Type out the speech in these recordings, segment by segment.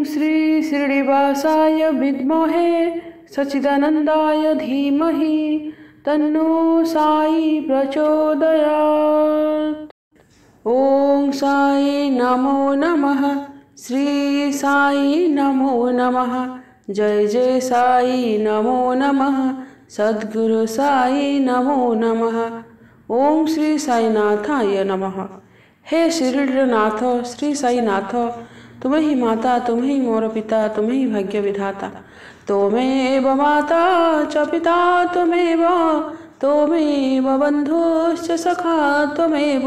श्री शिरडीवासाय विद्महे सच्चिदानंदाय धीमहि तन्नो साई प्रचोदयात्। ओम साई नमो नमः। श्री साई नमो नमः। जय जय साई नमो नमः। सद्गुरु साई नमो नमः। ओम श्री साईनाथाय नमः। हे शिरडीर नाथ श्री साईनाथ, ତୁମେ ହିଁ ମାତା, ତୁମେ ହିଁ ମୋର ପିତା, ତୁମେ ହିଁ ଭାଗ୍ୟ ବିଧାତା। त्वमेव माता च पिता त्वमेव, त्वमेव बन्धुश्च सखा त्वमेव,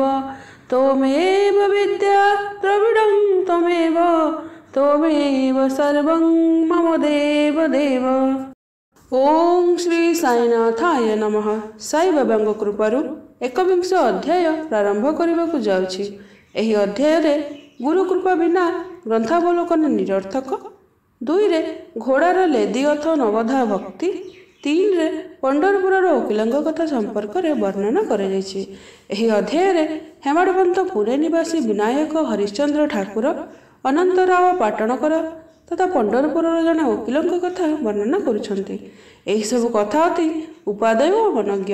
त्वमेव विद्या द्रविणं त्वमेव, त्वमेव सर्वं मम देव देव। ଓಂ ଶ୍ରୀ ସାଇନାଥାୟ ନମଃ। ସାଇ ବାବାଙ୍କ କୃପାରୁ ଏକବିଂଶ ଅଧ୍ୟାୟ ପ୍ରାରମ୍ଭ କରିବାକୁ ଯାଉଛି। ଏହି ଅଧ୍ୟାୟରେ ଗୁରୁ କୃପା ବିନା ଗ୍ରନ୍ଥାବଲୋକନ ନିରର୍ଥକ, 2ରେ ଘୋଡ଼ାର ଲେଦି ଅଥ ନବଧା ଭକ୍ତି, 3ରେ ପଣ୍ଡରପୁରର ଓକିଲଙ୍କ କଥା ସମ୍ପର୍କରେ ବର୍ଣ୍ଣନା କରାଯାଇଛି। ଏହି ଅଧ୍ୟାୟରେ ହେମାଡ଼ପନ୍ତ ପୁନେ ନିବାସୀ ବିନାୟକ ହରିଶ୍ଚନ୍ଦ୍ର ଠାକୁର, ଅନନ୍ତରାଓ ପାଟଣକର ତଥା ପଣ୍ଡରପୁରର ଜଣେ ଓକିଲଙ୍କ କଥା ବର୍ଣ୍ଣନା କରୁଛନ୍ତି। ଏହିସବୁ କଥା ଅତି ଉପାଦେୟ ଓ ମନୋଜ୍ଞ।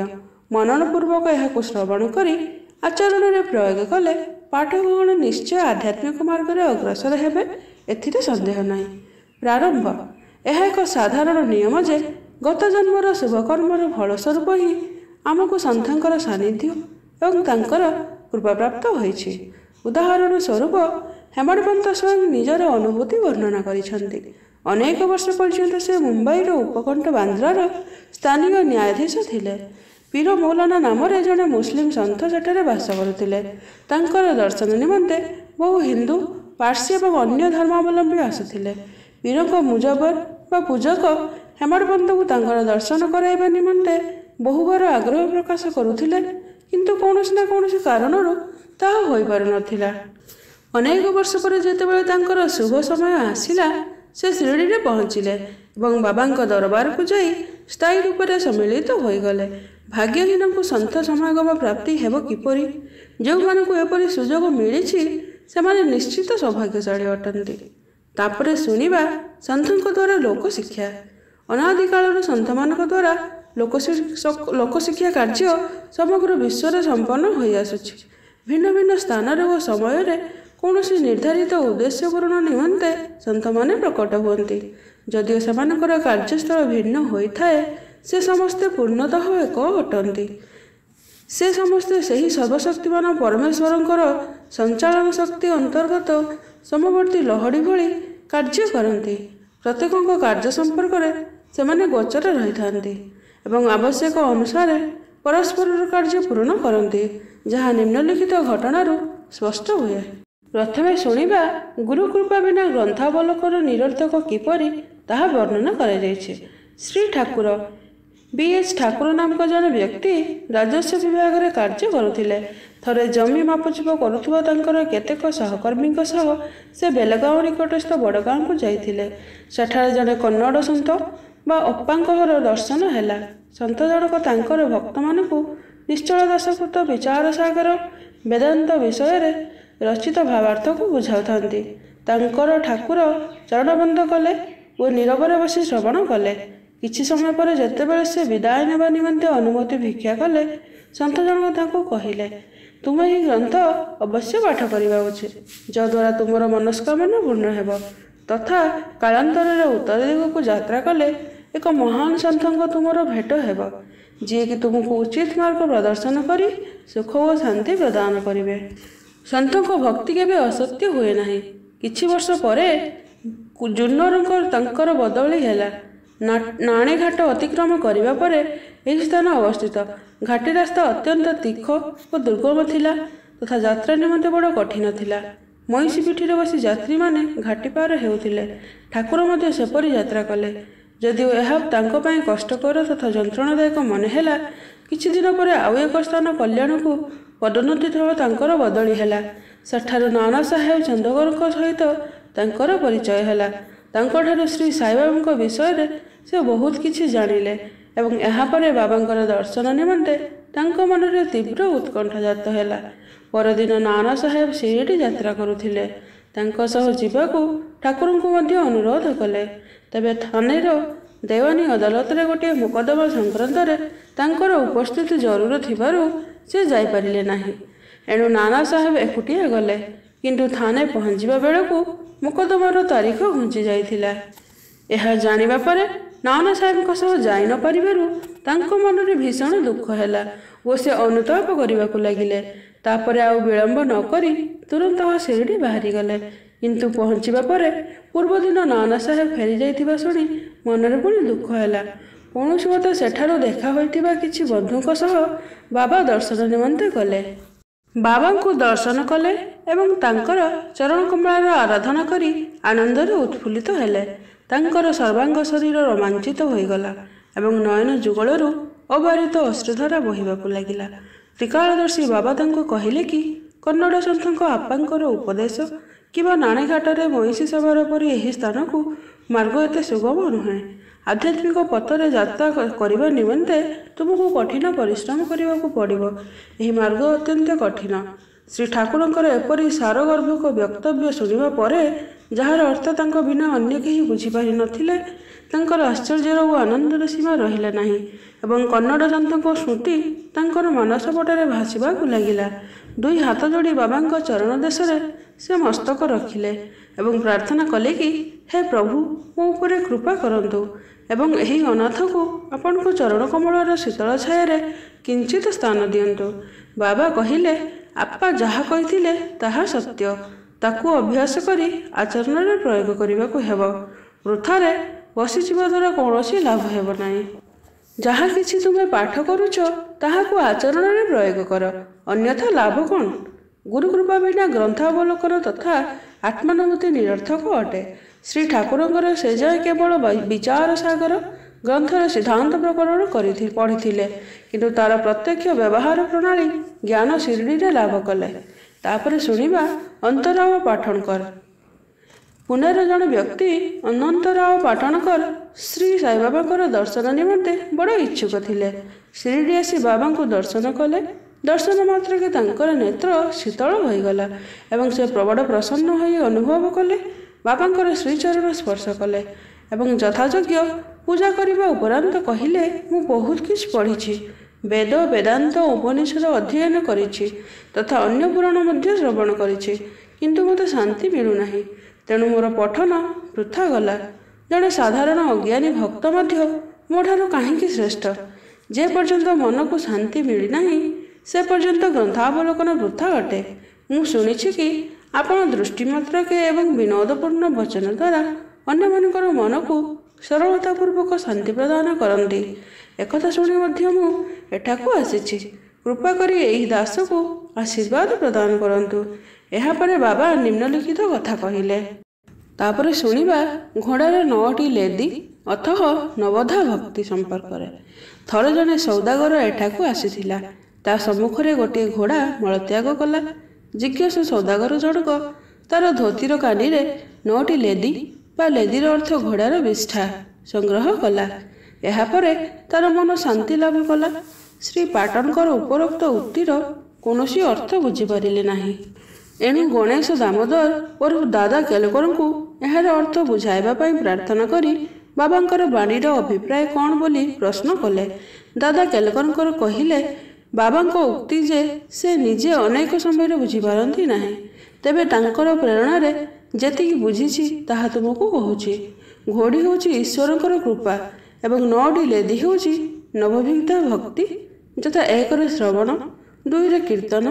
ମନନପୂର୍ବକ ଏହାକୁ ଶ୍ରବଣ କରି ଆଚରଣରେ ପ୍ରୟୋଗ କଲେ ପାଠକଗଣ ନିଶ୍ଚୟ ଆଧ୍ୟାତ୍ମିକ ମାର୍ଗରେ ଅଗ୍ରସର ହେବେ, ଏଥିରେ ସନ୍ଦେହ ନାହିଁ। ପ୍ରାରମ୍ଭ। ଏହା ଏକ ସାଧାରଣ ନିୟମ ଯେ ଗତ ଜନ୍ମର ଶୁଭକର୍ମର ଫଳସ୍ୱରୂପ ହିଁ ଆମକୁ ସନ୍ଥଙ୍କର ସାନ୍ନିଧ୍ୟ ଏବଂ ତାଙ୍କର କୃପାପ୍ରାପ୍ତ ହୋଇଛି। ଉଦାହରଣ ସ୍ୱରୂପ ହେମାଡ଼ପନ୍ତ ସ୍ୱୟଂ ନିଜର ଅନୁଭୂତି ବର୍ଣ୍ଣନା କରିଛନ୍ତି। ଅନେକ ବର୍ଷ ପର୍ଯ୍ୟନ୍ତ ସେ ମୁମ୍ବାଇର ଉପକଣ୍ଠ ବାନ୍ଦ୍ରାର ସ୍ଥାନୀୟ ନ୍ୟାୟାଧୀଶ ଥିଲେ। ପୀର ମୌଲାନା ନାମରେ ଜଣେ ମୁସଲିମ ସନ୍ଥ ସେଠାରେ ବାସ କରୁଥିଲେ। ତାଙ୍କର ଦର୍ଶନ ନିମନ୍ତେ ବହୁ ହିନ୍ଦୁ, ପାର୍ସୀ ଏବଂ ଅନ୍ୟ ଧର୍ମାବଲମ୍ବୀ ଆସୁଥିଲେ। ପୀରଙ୍କ ମୁଜବର ବା ପୂଜକ ହେମାଡ଼ପନ୍ତଙ୍କୁ ତାଙ୍କର ଦର୍ଶନ କରାଇବା ନିମନ୍ତେ ବହୁବାର ଆଗ୍ରହ ପ୍ରକାଶ କରୁଥିଲେ, କିନ୍ତୁ କୌଣସି ନା କୌଣସି କାରଣରୁ ତାହା ହୋଇପାରୁନଥିଲା। ଅନେକ ବର୍ଷ ପରେ ଯେତେବେଳେ ତାଙ୍କର ଶୁଭ ସମୟ ଆସିଲା, ସେ ଶିରିଡ଼ିରେ ପହଞ୍ଚିଲେ ଏବଂ ବାବାଙ୍କ ଦରବାରକୁ ଯାଇ ସ୍ଥାୟୀ ରୂପରେ ସମ୍ମିଳିତ ହୋଇଗଲେ। ଭାଗ୍ୟହୀନଙ୍କୁ ସନ୍ଥ ସମାଗମ ପ୍ରାପ୍ତି ହେବ କିପରି? ଯେଉଁମାନଙ୍କୁ ଏପରି ସୁଯୋଗ ମିଳିଛି, ସେମାନେ ନିଶ୍ଚିତ ସୌଭାଗ୍ୟଶାଳୀ ଅଟନ୍ତି। ତାପରେ ଶୁଣିବା ସନ୍ଥଙ୍କ ଦ୍ୱାରା ଲୋକଶିକ୍ଷା। ଅନାଦିକାଳରୁ ସନ୍ଥମାନଙ୍କ ଦ୍ୱାରା ଲୋକଶିକ୍ଷା କାର୍ଯ୍ୟ ସମଗ୍ର ବିଶ୍ୱରେ ସମ୍ପନ୍ନ ହୋଇଆସୁଛି। ଭିନ୍ନ ଭିନ୍ନ ସ୍ଥାନରେ ଓ ସମୟରେ କୌଣସି ନିର୍ଦ୍ଧାରିତ ଉଦ୍ଦେଶ୍ୟ ପୂରଣ ନିମନ୍ତେ ସନ୍ଥମାନେ ପ୍ରକଟ ହୁଅନ୍ତି। ଯଦିଓ ସେମାନଙ୍କର କାର୍ଯ୍ୟସ୍ଥଳ ଭିନ୍ନ ହୋଇଥାଏ, ସେ ସମସ୍ତେ ପୂର୍ଣ୍ଣତଃ ଏକ ଅଟନ୍ତି। ସେ ସମସ୍ତେ ସେହି ସର୍ବଶକ୍ତିମାନ ପରମେଶ୍ୱରଙ୍କର ସଞ୍ଚାଳନ ଶକ୍ତି ଅନ୍ତର୍ଗତ ସମବର୍ତ୍ତୀ ଲହଡ଼ି ଭଳି କାର୍ଯ୍ୟ କରନ୍ତି। ପ୍ରତ୍ୟେକଙ୍କ କାର୍ଯ୍ୟ ସମ୍ପର୍କରେ ସେମାନେ ଗୋଚର ରହିଥାନ୍ତି ଏବଂ ଆବଶ୍ୟକ ଅନୁସାରେ ପରସ୍ପରର କାର୍ଯ୍ୟ ପୂରଣ କରନ୍ତି, ଯାହା ନିମ୍ନଲିଖିତ ଘଟଣାରୁ ସ୍ପଷ୍ଟ ହୁଏ। ପ୍ରଥମେ ଶୁଣିବା ଗୁରୁକୃପା ବିନା ଗ୍ରନ୍ଥାବଲୋକନ ନିରର୍ଥକ କିପରି ତାହା ବର୍ଣ୍ଣନା କରାଯାଇଛି। ଶ୍ରୀ ଠାକୁର ବି ଏଚ୍ ଠାକୁର ନାମକ ଜଣେ ବ୍ୟକ୍ତି ରାଜସ୍ୱ ବିଭାଗରେ କାର୍ଯ୍ୟ କରୁଥିଲେ। ଥରେ ଜମି ମାପଚୁପ କରୁଥିବା ତାଙ୍କର କେତେକ ସହକର୍ମୀଙ୍କ ସହ ସେ ବେଲଗାଁଓ ନିକଟସ୍ଥ ବଡ଼ଗାଁକୁ ଯାଇଥିଲେ। ସେଠାରେ ଜଣେ କନ୍ନଡ଼ ସନ୍ଥ ବା ଅପ୍ପାଙ୍କ ଘର ଦର୍ଶନ ହେଲା। ସନ୍ଥ ଜଣକ ତାଙ୍କର ଭକ୍ତମାନଙ୍କୁ ନିଶ୍ଚଳ ଦାସକୃତ ବିଚାର ସାଗର ବେଦାନ୍ତ ବିଷୟରେ ରଚିତ ଭାବାର୍ଥକୁ ବୁଝାଉଥାନ୍ତି। ତାଙ୍କର ଠାକୁର ଚରଣବନ୍ଦ କଲେ ଓ ନୀରବରେ ବସି ଶ୍ରବଣ କଲେ। କିଛି ସମୟ ପରେ ଯେତେବେଳେ ସେ ବିଦାୟ ନେବା ନିମନ୍ତେ ଅନୁମତି ଭିକ୍ଷା କଲେ, ସନ୍ଥ ଜଣକ ତାଙ୍କୁ କହିଲେ, ତୁମେ ଏହି ଗ୍ରନ୍ଥ ଅବଶ୍ୟ ପାଠ କରିବା ଉଚିତ, ଯଦ୍ୱାରା ତୁମର ମନସ୍କାମନା ପୂର୍ଣ୍ଣ ହେବ ତଥା କାଳାନ୍ତରରେ ଉତ୍ତର ଦିଗକୁ ଯାତ୍ରା କଲେ ଏକ ମହାନ ସନ୍ଥଙ୍କ ତୁମର ଭେଟ ହେବ, ଯିଏକି ତୁମକୁ ଉଚିତ ମାର୍ଗ ପ୍ରଦର୍ଶନ କରି ସୁଖ ଓ ଶାନ୍ତି ପ୍ରଦାନ କରିବେ। ସନ୍ଥଙ୍କ ଭକ୍ତି କେବେ ଅସତ୍ୟ ହୁଏ ନାହିଁ। କିଛି ବର୍ଷ ପରେ ଜୁନ୍ନରଙ୍କ ତାଙ୍କର ବଦଳି ହେଲା। ନାଣେଘାଟ ଅତିକ୍ରମ କରିବା ପରେ ଏହି ସ୍ଥାନ ଅବସ୍ଥିତ। ଘାଟି ରାସ୍ତା ଅତ୍ୟନ୍ତ ତୀଖ ଓ ଦୁର୍ଗମ ଥିଲା ତଥା ଯାତ୍ରା ନିମନ୍ତେ ବଡ଼ କଠିନ ଥିଲା। ମଇଁଷି ପିଠିରେ ବସି ଯାତ୍ରୀମାନେ ଘାଟି ପାର ହେଉଥିଲେ। ଠାକୁର ମଧ୍ୟ ସେପରି ଯାତ୍ରା କଲେ। ଯଦିଓ ଏହା ତାଙ୍କ ପାଇଁ କଷ୍ଟକର ତଥା ଯନ୍ତ୍ରଣାଦାୟକ ମନେ ହେଲା। କିଛି ଦିନ ପରେ ଆଉ ଏକ ସ୍ଥାନ କଲ୍ୟାଣକୁ ପଦୋନ୍ନତି ଥଳ ତାଙ୍କର ବଦଳି ହେଲା। ସେଠାରୁ ନାନା ସାହେବ ଚନ୍ଦୋରକରଙ୍କ ସହିତ ତାଙ୍କର ପରିଚୟ ହେଲା। ତାଙ୍କଠାରୁ ଶ୍ରୀ ସାଇବାବାଙ୍କ ବିଷୟରେ ସେ ବହୁତ କିଛି ଜାଣିଲେ ଏବଂ ଏହାପରେ ବାବାଙ୍କର ଦର୍ଶନ ନିମନ୍ତେ ତାଙ୍କ ମନରେ ତୀବ୍ର ଉତ୍କଣ୍ଠା ଜାତ ହେଲା। ପରଦିନ ନାନା ସାହେବ ଶିରିଡ଼ି ଯାତ୍ରା କରୁଥିଲେ। ତାଙ୍କ ସହ ଯିବାକୁ ଠାକୁରଙ୍କୁ ମଧ୍ୟ ଅନୁରୋଧ କଲେ। ତେବେ ଥାନେର ଦେୱାନୀ ଅଦାଲତରେ ଗୋଟିଏ ମୋକଦ୍ଦମା ସଂକ୍ରାନ୍ତରେ ତାଙ୍କର ଉପସ୍ଥିତି ଜରୁର ଥିବାରୁ ସେ ଯାଇପାରିଲେ ନାହିଁ। ଏଣୁ ନାନା ସାହେବ ଏକୁଟିଆ ଗଲେ। କିନ୍ତୁ ଥାନେ ପହଞ୍ଚିବା ବେଳକୁ ମୋକଦ୍ଦମାର ତାରିଖ ଘୁଞ୍ଚି ଯାଇଥିଲା। ଏହା ଜାଣିବା ପରେ ନାନା ସାହେବଙ୍କ ସହ ଯାଇ ନ ପାରିବାରୁ ତାଙ୍କ ମନରେ ଭୀଷଣ ଦୁଃଖ ହେଲା ଓ ସେ ଅନୁତାପ କରିବାକୁ ଲାଗିଲେ। ତାପରେ ଆଉ ବିଳମ୍ବ ନ କରି ତୁରନ୍ତ ଶିରିଡ଼ି ବାହାରିଗଲେ। କିନ୍ତୁ ପହଞ୍ଚିବା ପରେ ପୂର୍ବଦିନ ନାନା ସାହେବ ଫେରିଯାଇଥିବା ଶୁଣି ମନରେ ପୁଣି ଦୁଃଖ ହେଲା। କୌଣସି ମତେ ସେଠାରୁ ଦେଖା ହୋଇଥିବା କିଛି ବନ୍ଧୁଙ୍କ ସହ ବାବା ଦର୍ଶନ ନିମନ୍ତେ ଗଲେ। ବାବାଙ୍କୁ ଦର୍ଶନ କଲେ ଏବଂ ତାଙ୍କର ଚରଣକମଳାର ଆରାଧନା କରି ଆନନ୍ଦରେ ଉତ୍ଫୁଲ୍ଲିତ ହେଲେ। ତାଙ୍କର ସର୍ବାଙ୍ଗ ଶରୀର ରୋମାଞ୍ଚିତ ହୋଇଗଲା ଏବଂ ନୟନ ଯୁଗଳରୁ ଅବାରିତ ଅଶ୍ରୁଧାରା ବହିବାକୁ ଲାଗିଲା। ତ୍ରିକାଳଦର୍ଶୀ ବାବା ତାଙ୍କୁ କହିଲେ କି କନ୍ନଡ଼ ସନ୍ଥଙ୍କ ଆପାଙ୍କର ଉପଦେଶ କିମ୍ବା ନାଣେଘାଟରେ ମଇଁଷି ସବାର ପରି ଏହି ସ୍ଥାନକୁ ମାର୍ଗ ଏତେ ସୁଗମ ନୁହେଁ। ଆଧ୍ୟାତ୍ମିକ ପଥରେ ଯାତ୍ରା କରିବା ନିମନ୍ତେ ତୁମକୁ କଠିନ ପରିଶ୍ରମ କରିବାକୁ ପଡ଼ିବ। ଏହି ମାର୍ଗ ଅତ୍ୟନ୍ତ କଠିନ। ଶ୍ରୀ ଠାକୁରଙ୍କର ଏପରି ସାରଗର୍ଭକ ବକ୍ତବ୍ୟ ଶୁଣିବା ପରେ, ଯାହାର ଅର୍ଥ ତାଙ୍କ ବିନା ଅନ୍ୟ କେହି ବୁଝିପାରିନଥିଲେ, ତାଙ୍କର ଆଶ୍ଚର୍ଯ୍ୟର ଓ ଆନନ୍ଦର ସୀମା ରହିଲା ନାହିଁ ଏବଂ କନ୍ନଡ଼ ସନ୍ଥଙ୍କ ସ୍ମୃତି ତାଙ୍କର ମାନସପଟରେ ଭାସିବାକୁ ଲାଗିଲା। ଦୁଇ ହାତ ଯୋଡ଼ି ବାବାଙ୍କ ଚରଣ ଦେଶରେ ସେ ମସ୍ତକ ରଖିଲେ ଏବଂ ପ୍ରାର୍ଥନା କଲେ କି, ହେ ପ୍ରଭୁ, ମୋ ଉପରେ କୃପା କରନ୍ତୁ ଏବଂ ଏହି ଅନାଥକୁ ଆପଣଙ୍କ ଚରଣ କମଳର ଶୀତଳ ଛାୟାରେ କିଞ୍ଚିତ ସ୍ଥାନ ଦିଅନ୍ତୁ। ବାବା କହିଲେ, ଆପା ଯାହା କହିଥିଲେ ତାହା ସତ୍ୟ। ତାକୁ ଅଭ୍ୟାସ କରି ଆଚରଣରେ ପ୍ରୟୋଗ କରିବାକୁ ହେବ। ବୃଥାରେ ବସିଯିବା ଦ୍ୱାରା କୌଣସି ଲାଭ ହେବ ନାହିଁ। ଯାହା କିଛି ତୁମେ ପାଠ କରୁଛ ତାହାକୁ ଆଚରଣରେ ପ୍ରୟୋଗ କର, ଅନ୍ୟଥା ଲାଭ କ'ଣ? ଗୁରୁକୃପା ବିନା ଗ୍ରନ୍ଥାବଲୋକନ ତଥା ଆତ୍ମାନୁଭୂତି ନିରର୍ଥକ ଅଟେ। ଶ୍ରୀ ଠାକୁରଙ୍କର ସେ ଯାଏ କେବଳ ବିଚାର ସାଗର ଗ୍ରନ୍ଥର ସିଦ୍ଧାନ୍ତ ପ୍ରକରଣ କରି ପଢ଼ିଥିଲେ, କିନ୍ତୁ ତାର ପ୍ରତ୍ୟକ୍ଷ ବ୍ୟବହାର ପ୍ରଣାଳୀ ଜ୍ଞାନ ଶିରିଡ଼ିରେ ଲାଭ କଲେ। ତାପରେ ଶୁଣିବା ଅନ୍ତରାଓ ପାଠଣକର। ପୁନେର ଜଣେ ବ୍ୟକ୍ତି ଅନନ୍ତରାଓ ପାଟଣକର ଶ୍ରୀ ସାଇବାବାଙ୍କର ଦର୍ଶନ ନିମନ୍ତେ ବଡ଼ ଇଚ୍ଛୁକ ଥିଲେ। ଶିରିଡ଼ି ଆସି ବାବାଙ୍କୁ ଦର୍ଶନ କଲେ। ଦର୍ଶନ ମାତ୍ରକେ ତାଙ୍କର ନେତ୍ର ଶୀତଳ ହୋଇଗଲା ଏବଂ ସେ ପ୍ରବଳ ପ୍ରସନ୍ନ ହୋଇ ଅନୁଭବ କଲେ। ବାବାଙ୍କର ଶ୍ରୀଚରଣ ସ୍ପର୍ଶ କଲେ ଏବଂ ଯଥାଯୋଗ୍ୟ ପୂଜା କରିବା ଉପରାନ୍ତ କହିଲେ, ମୁଁ ବହୁତ କିଛି ପଢ଼ିଛି, ବେଦ ବେଦାନ୍ତ ଉପନିଷଦ ଅଧ୍ୟୟନ କରିଛି ତଥା ଅନ୍ୟ ପୁରାଣ ମଧ୍ୟ ଶ୍ରବଣ କରିଛି, କିନ୍ତୁ ମୋତେ ଶାନ୍ତି ମିଳୁନାହିଁ। ତେଣୁ ମୋର ପଠନ ବୃଥା ଗଲା। ଜଣେ ସାଧାରଣ ଅଜ୍ଞାନୀ ଭକ୍ତ ମଧ୍ୟ ମୋଠାରୁ କାହିଁକି ଶ୍ରେଷ୍ଠ? ଯେ ପର୍ଯ୍ୟନ୍ତ ମନକୁ ଶାନ୍ତି ମିଳିନାହିଁ ସେ ପର୍ଯ୍ୟନ୍ତ ଗ୍ରନ୍ଥାବଲୋକନ ବୃଥା ଅଟେ। ମୁଁ ଶୁଣିଛି କି ଆପଣ ଦୃଷ୍ଟି ମାତ୍ରକେ ଏବଂ ବିନୋଦପୂର୍ଣ୍ଣ ବଚନ ଦ୍ୱାରା ଅନ୍ୟମାନଙ୍କର ମନକୁ ସରଳତା ପୂର୍ବକ ଶାନ୍ତି ପ୍ରଦାନ କରନ୍ତି। ଏକଥା ଶୁଣି ମଧ୍ୟ ମୁଁ ଏଠାକୁ ଆସିଛି। କୃପା କରି ଏହି ଦାସକୁ ଆଶୀର୍ବାଦ ପ୍ରଦାନ କରନ୍ତୁ। ଏହାପରେ ବାବା ନିମ୍ନଲିଖିତ କଥା କହିଲେ। ତାପରେ ଶୁଣିବା ଘୋଡ଼ାର 9ଟି ଲେଦି ଅଥହ ନବଧା ଭକ୍ତି ସମ୍ପର୍କରେ। ଥରେ ଜଣେ ସୌଦାଗର ଏଠାକୁ ଆସିଥିଲା। ତା ସମ୍ମୁଖରେ ଗୋଟିଏ ଘୋଡ଼ା ମଳତ୍ୟାଗ କଲା। ଜିଜ୍ଞାସୁ ସୌଦାଗର ଜଣକ ତାର ଧୋତିର କାନିରେ 9ଟି ଲେଦି ବା ଲେଦିର ଅର୍ଥ ଘୋଡ଼ାର ବିଷ୍ଠା ସଂଗ୍ରହ କଲା। ଏହାପରେ ତାର ମନ ଶାନ୍ତି ଲାଭ କଲା। ଶ୍ରୀ ପାଟଣଙ୍କର ଉପରୋକ୍ତ ଉକ୍ତିର କୌଣସି ଅର୍ଥ ବୁଝିପାରିଲେ ନାହିଁ। ଏଣୁ ଗଣେଶ ଦାମୋଦର ଓରଫ ଦାଦା କେଲକରଙ୍କୁ ଏହାର ଅର୍ଥ ବୁଝାଇବା ପାଇଁ ପ୍ରାର୍ଥନା କରି ବାବାଙ୍କର ବାଣୀର ଅଭିପ୍ରାୟ କ'ଣ ବୋଲି ପ୍ରଶ୍ନ କଲେ। ଦାଦା କେଲକରଙ୍କର କହିଲେ, ବାବାଙ୍କ ଉକ୍ତି ଯେ ସେ ନିଜେ ଅନେକ ସମୟରେ ବୁଝିପାରନ୍ତି ନାହିଁ, ତେବେ ତାଙ୍କର ପ୍ରେରଣାରେ ଯେତିକି ବୁଝିଛି ତାହା ତୁମକୁ କହୁଛି। ଘୋଡ଼ି ହେଉଛି ଈଶ୍ୱରଙ୍କର କୃପା ଏବଂ 9ଟି ଲେଦି ହେଉଛି ନବବିଧ ଭକ୍ତି, ଯଥା 1ରେ ଶ୍ରବଣ, 2ରେ କୀର୍ତ୍ତନ,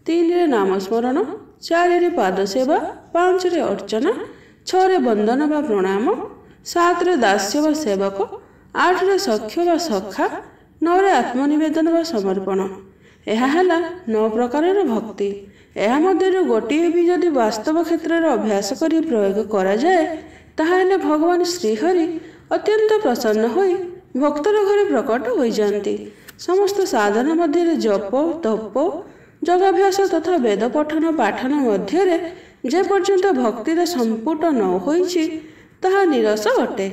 3ରେ ନାମସ୍ମରଣ, 4ରେ ପାଦସେବା, 5ରେ ଅର୍ଚ୍ଚନା, 6ରେ ବନ୍ଦନ ବା ପ୍ରଣାମ, 7ରେ ଦାସ୍ୟ ବା ସେବକ, 8ରେ ସଖ୍ୟ ବା ସଖା, 9ରେ ଆତ୍ମନିବେଦନ ବା ସମର୍ପଣ। ଏହା ହେଲା 9 ପ୍ରକାରର ଭକ୍ତି। ଏହା ମଧ୍ୟରୁ ଗୋଟିଏ ବି ଯଦି ବାସ୍ତବ କ୍ଷେତ୍ରରେ ଅଭ୍ୟାସ କରି ପ୍ରୟୋଗ କରାଯାଏ, ତାହାହେଲେ ଭଗବାନ ଶ୍ରୀହରି ଅତ୍ୟନ୍ତ ପ୍ରସନ୍ନ ହୋଇ ଭକ୍ତର ଘରେ ପ୍ରକଟ ହୋଇଯାଆନ୍ତି। ସମସ୍ତ ସାଧନା ମଧ୍ୟରେ ଜପ, ତପ, ଯୋଗାଭ୍ୟାସ ତଥା ବେଦ ପଠନ ପାଠନ ମଧ୍ୟରେ ଯେପର୍ଯ୍ୟନ୍ତ ଭକ୍ତିର ସମ୍ପୁଟ ନ ହୋଇଛି ତାହା ନିରସ ଅଟେ।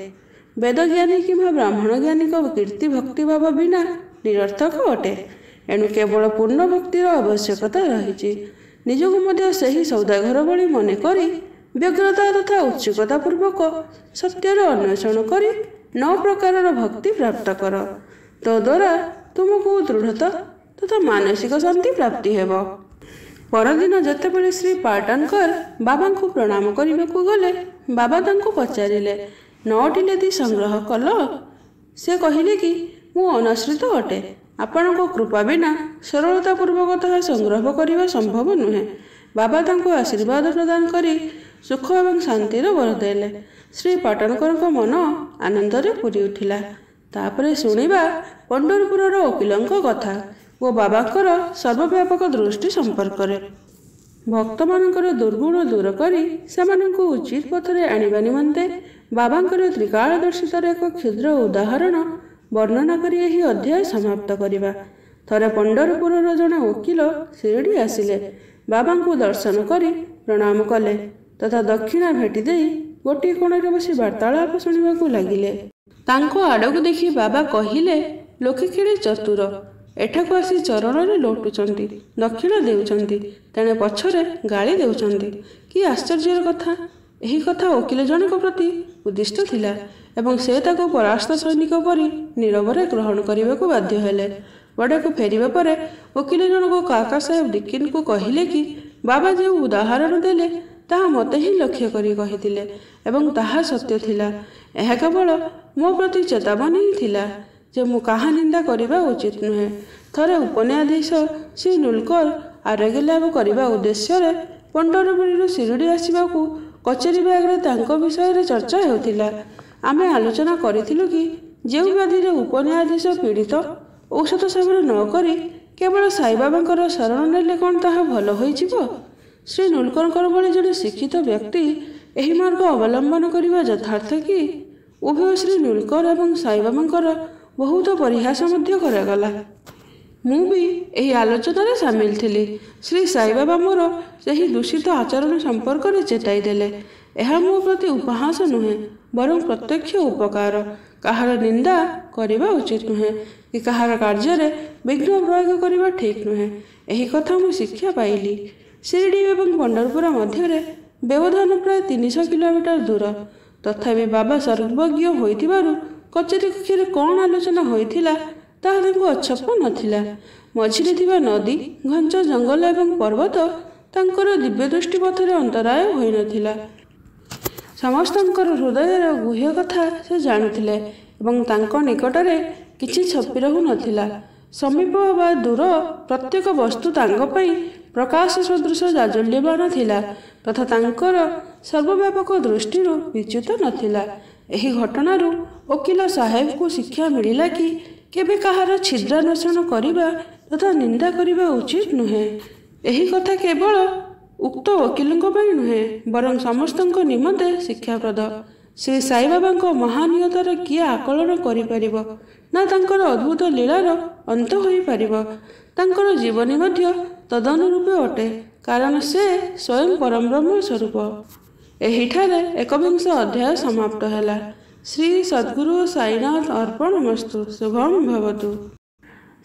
ବେଦଜ୍ଞାନୀ କିମ୍ବା ବ୍ରାହ୍ମଣ ଜ୍ଞାନୀଙ୍କ କୀର୍ତ୍ତି ଭକ୍ତିଭାବ ବିନା ନିରର୍ଥକ ଅଟେ। ଏଣୁ କେବଳ ପୂର୍ଣ୍ଣ ଭକ୍ତିର ଆବଶ୍ୟକତା ରହିଛି। ନିଜକୁ ମଧ୍ୟ ସେହି ସୌଦାଘର ଭଳି ମନେ କରି ବ୍ୟଗ୍ରତା ତଥା ଉତ୍ସୁକତା ପୂର୍ବକ ସତ୍ୟର ଅନ୍ୱେଷଣ କରି 9 ପ୍ରକାରର ଭକ୍ତି ପ୍ରାପ୍ତ କର। ତଦ୍ୱାରା ତୁମକୁ ଦୃଢ଼ତା ତଥା ମାନସିକ ଶାନ୍ତି ପ୍ରାପ୍ତି ହେବ। ପରଦିନ ଯେତେବେଳେ ଶ୍ରୀ ପାଟନକର ବାବାଙ୍କୁ ପ୍ରଣାମ କରିବାକୁ ଗଲେ, ବାବା ତାଙ୍କୁ ପଚାରିଲେ, 9ଟି ଲେଦି ସଂଗ୍ରହ କଲ? ସେ କହିଲେ କି ମୁଁ ଅନାଶ୍ରିତ ଅଟେ, ଆପଣଙ୍କ କୃପା ବିନା ସରଳତା ପୂର୍ବକ ତାହା ସଂଗ୍ରହ କରିବା ସମ୍ଭବ ନୁହେଁ। ବାବା ତାଙ୍କୁ ଆଶୀର୍ବାଦ ପ୍ରଦାନ କରି ସୁଖ ଏବଂ ଶାନ୍ତିର ବର ଦେଲେ। ଶ୍ରୀ ପାଟନକରଙ୍କ ମନ ଆନନ୍ଦରେ ପୁରି ଉଠିଲା। ତାପରେ ଶୁଣିବା ପଣ୍ଡରପୁରର ଓକିଲଙ୍କ କଥା ଓ ବାବାଙ୍କର ସର୍ବବ୍ୟାପକ ଦୃଷ୍ଟି ସମ୍ପର୍କରେ। ଭକ୍ତମାନଙ୍କର ଦୁର୍ଗୁଣ ଦୂର କରି ସେମାନଙ୍କୁ ଉଚିତ ପଥରେ ଆଣିବା ନିମନ୍ତେ ବାବାଙ୍କର ତ୍ରିକାଳଦର୍ଶିତାର ଏକ କ୍ଷୁଦ୍ର ଉଦାହରଣ ବର୍ଣ୍ଣନା କରି ଏହି ଅଧ୍ୟାୟ ସମାପ୍ତ କରିବା। ଥରେ ପଣ୍ଡରପୁରର ଜଣେ ଓକିଲ ଶିରିଡ଼ି ଆସିଲେ। ବାବାଙ୍କୁ ଦର୍ଶନ କରି ପ୍ରଣାମ କଲେ ତଥା ଦକ୍ଷିଣା ଭେଟି ଦେଇ ଗୋଟିଏ କୋଣରେ ବସି ବାର୍ତ୍ତାଳାପ ଶୁଣିବାକୁ ଲାଗିଲେ। ତାଙ୍କ ଆଡ଼କୁ ଦେଖି ବାବା କହିଲେ, ଲୋକେ କେଡ଼େ ଚତୁର, ଏଠାକୁ ଆସି ଚରଣରେ ଲୋଟୁଛନ୍ତି, ଦକ୍ଷିଣା ଦେଉଛନ୍ତି, ତେଣେ ପଛରେ ଗାଳି ଦେଉଛନ୍ତି। କି ଆଶ୍ଚର୍ଯ୍ୟର କଥା! ଏହି କଥା ଓକିଲ ଜଣକ ପ୍ରତି ଉଦ୍ଦିଷ୍ଟ ଥିଲା ଏବଂ ସେ ତାକୁ ପରାସ୍ତ ସୈନିକ ପରି ନୀରବରେ ଗ୍ରହଣ କରିବାକୁ ବାଧ୍ୟ ହେଲେ। ବଡ଼ାକୁ ଫେରିବା ପରେ ଓକିଲ ଜଣକ କାକା ସାହେବ ଦିକିନଙ୍କୁ କହିଲେ କି ବାବା ଯେଉଁ ଉଦାହରଣ ଦେଲେ ତାହା ମୋତେ ହିଁ ଲକ୍ଷ୍ୟ କରି କହିଥିଲେ ଏବଂ ତାହା ସତ୍ୟ ଥିଲା। ଏହା କେବଳ ମୋ ପ୍ରତି ଚେତାବନୀ ହିଁ ଥିଲା ଯେ ମୁଁ କାହା ନିନ୍ଦା କରିବା ଉଚିତ ନୁହେଁ। ଥରେ ଉପନ୍ୟାୟାଧୀଶ ଶ୍ରୀ ନୁଲକର ଆରୋଗ୍ୟ ଲାଭ କରିବା ଉଦ୍ଦେଶ୍ୟରେ ପଣ୍ଡରପୁରୀରୁ ଶିରିଡ଼ି ଆସିବାକୁ କଚେରୀ ବ୍ୟାଗରେ ତାଙ୍କ ବିଷୟରେ ଚର୍ଚ୍ଚା ହେଉଥିଲା। ଆମେ ଆଲୋଚନା କରିଥିଲୁ କି ଯେଉଁ ବ୍ୟାଧିରେ ଉପନ୍ୟାୟାଧୀଶ ପୀଡ଼ିତ, ଔଷଧ ସେବନ ନ କରି କେବଳ ସାଇବାବାଙ୍କର ଶରଣ ନେଲେ କ'ଣ ତାହା ଭଲ ହୋଇଯିବ? ଶ୍ରୀ ନୁଲକରଙ୍କର ଭଳି ଜଣେ ଶିକ୍ଷିତ ବ୍ୟକ୍ତି ଏହି ମାର୍ଗ ଅବଲମ୍ବନ କରିବା ଯଥାର୍ଥ କି? ଉଭୟ ଶ୍ରୀ ନୁଲକର ଏବଂ ସାଇବାବାଙ୍କର ବହୁତ ପରିହାସ ମଧ୍ୟ କରାଗଲା। ମୁଁ ବି ଏହି ଆଲୋଚନାରେ ସାମିଲ ଥିଲି। ଶ୍ରୀ ସାଇବାବା ମୋର ସେହି ଦୂଷିତ ଆଚରଣ ସମ୍ପର୍କରେ ଚେତାଇ ଦେଲେ। ଏହା ମୋ ପ୍ରତି ଉପହାସ ନୁହେଁ, ବରଂ ପ୍ରତ୍ୟକ୍ଷ ଉପକାର। କାହାର ନିନ୍ଦା କରିବା ଉଚିତ ନୁହେଁ କି କାହାର କାର୍ଯ୍ୟରେ ବିଘ୍ନ ପ୍ରୟୋଗ କରିବା ଠିକ୍ ନୁହେଁ। ଏହି କଥା ମୁଁ ଶିକ୍ଷା ପାଇଲି। ଶିରିଡ଼ି ଏବଂ ପଣ୍ଡରପୁର ମଧ୍ୟରେ ବ୍ୟବଧାନ ପ୍ରାୟ 300 କିଲୋମିଟର ଦୂର। ତଥାପି ବାବା ସର୍ବଜ୍ଞ ହୋଇଥିବାରୁ କଚେରୀ କକ୍ଷରେ କ'ଣ ଆଲୋଚନା ହୋଇଥିଲା ତାହା ତାଙ୍କୁ ଅଛପ ନଥିଲା। ମଝିରେ ଥିବା ନଦୀ, ଘଞ୍ଚ ଜଙ୍ଗଲ ଏବଂ ପର୍ବତ ତାଙ୍କର ଦିବ୍ୟ ଦୃଷ୍ଟି ପଥରେ ଅନ୍ତରାୟ ହୋଇନଥିଲା। ସମସ୍ତଙ୍କର ହୃଦୟର ଗୁହ୍ୟ କଥା ସେ ଜାଣୁଥିଲେ ଏବଂ ତାଙ୍କ ନିକଟରେ କିଛି ଛପି ରହୁନଥିଲା। ସମୀପ ବା ଦୂର ପ୍ରତ୍ୟେକ ବସ୍ତୁ ତାଙ୍କ ପାଇଁ ପ୍ରକାଶ ସଦୃଶ ଜାଜ୍ୱଲ୍ୟମାନ ଥିଲା ତଥା ତାଙ୍କର ସର୍ବବ୍ୟାପକ ଦୃଷ୍ଟିରୁ ବିଚ୍ୟୁତ ନଥିଲା। ଏହି ଘଟଣାରୁ ଓକିଲ ସାହେବଙ୍କୁ ଶିକ୍ଷା ମିଳିଲା କି କେବେ କାହାର ଛିଦ୍ରାନ୍ୱେଷଣ କରିବା ତଥା ନିନ୍ଦା କରିବା ଉଚିତ ନୁହେଁ। ଏହି କଥା କେବଳ ଉକ୍ତ ଓକିଲଙ୍କ ପାଇଁ ନୁହେଁ, ବରଂ ସମସ୍ତଙ୍କ ନିମନ୍ତେ ଶିକ୍ଷାପ୍ରଦ। ଶ୍ରୀ ସାଇବାବାଙ୍କ ମହାନୀୟତାର କିଏ ଆକଳନ କରିପାରିବ ନା ତାଙ୍କର ଅଦ୍ଭୁତ ଲୀଳାର ଅନ୍ତ ହୋଇପାରିବ। ତାଙ୍କର ଜୀବନୀ ମଧ୍ୟ ତଦନୁରୂପେ ଅଟେ, କାରଣ ସେ ସ୍ୱୟଂ ପରମବ୍ରହ୍ମ ସ୍ୱରୂପ। ଏହିଠାରେ ଏକବିଂଶ ଅଧ୍ୟାୟ ସମାପ୍ତ ହେଲା। ଶ୍ରୀ ସଦ୍ଗୁରୁ ସାଇନାଥ ଅର୍ପଣମସ୍ତୁ। ଶୁଭಂ ଭବତୁ।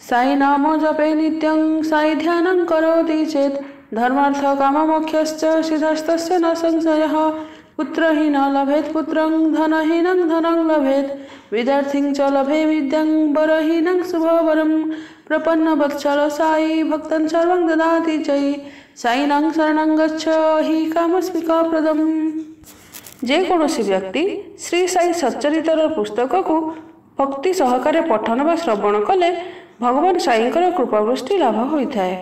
ସାଇ ନାମ ଜପେ ନିତ୍ୟଂ ସାଇ ଧ୍ୟାନଂ କରୋତି ଚେତ୍ ଧର୍ମାର୍ଥ କାମ ମୋକ୍ଷଶ୍ଚ ସିଦ୍ଧସ୍ତସ୍ୟ ନ ସଂଶୟଃ। ପୁତ୍ରହୀନ ଲଭେତ୍ ପୁତ୍ରଂ ଧନହୀନଂ ଧନଂ ଲଭେତ୍ ବିଦ୍ୟାର୍ଥୀଂ ଚ ଲଭେ ବିଦ୍ୟାଂ ବରହୀନଂ ଶୁଭବରಂ। ପ୍ରପନ୍ନ ବତ୍ସଳ ସାଇ ଭକ୍ତଂ ସର୍ବଂ ଦଦାତି ଜୟୀ ସାଇନଂ ଶରଣଂ ଗଚ୍ଛ ହି କାମସ୍ମିକପ୍ରଦମ୍। ଯେକୌଣସି ବ୍ୟକ୍ତି ଶ୍ରୀ ସାଇ ସଚ୍ଚରିତର ପୁସ୍ତକକୁ ଭକ୍ତି ସହକାରେ ପଠନ ବା ଶ୍ରବଣ କଲେ ଭଗବାନ ସାଇଙ୍କର କୃପାବୃଷ୍ଟି ଲାଭ ହୋଇଥାଏ।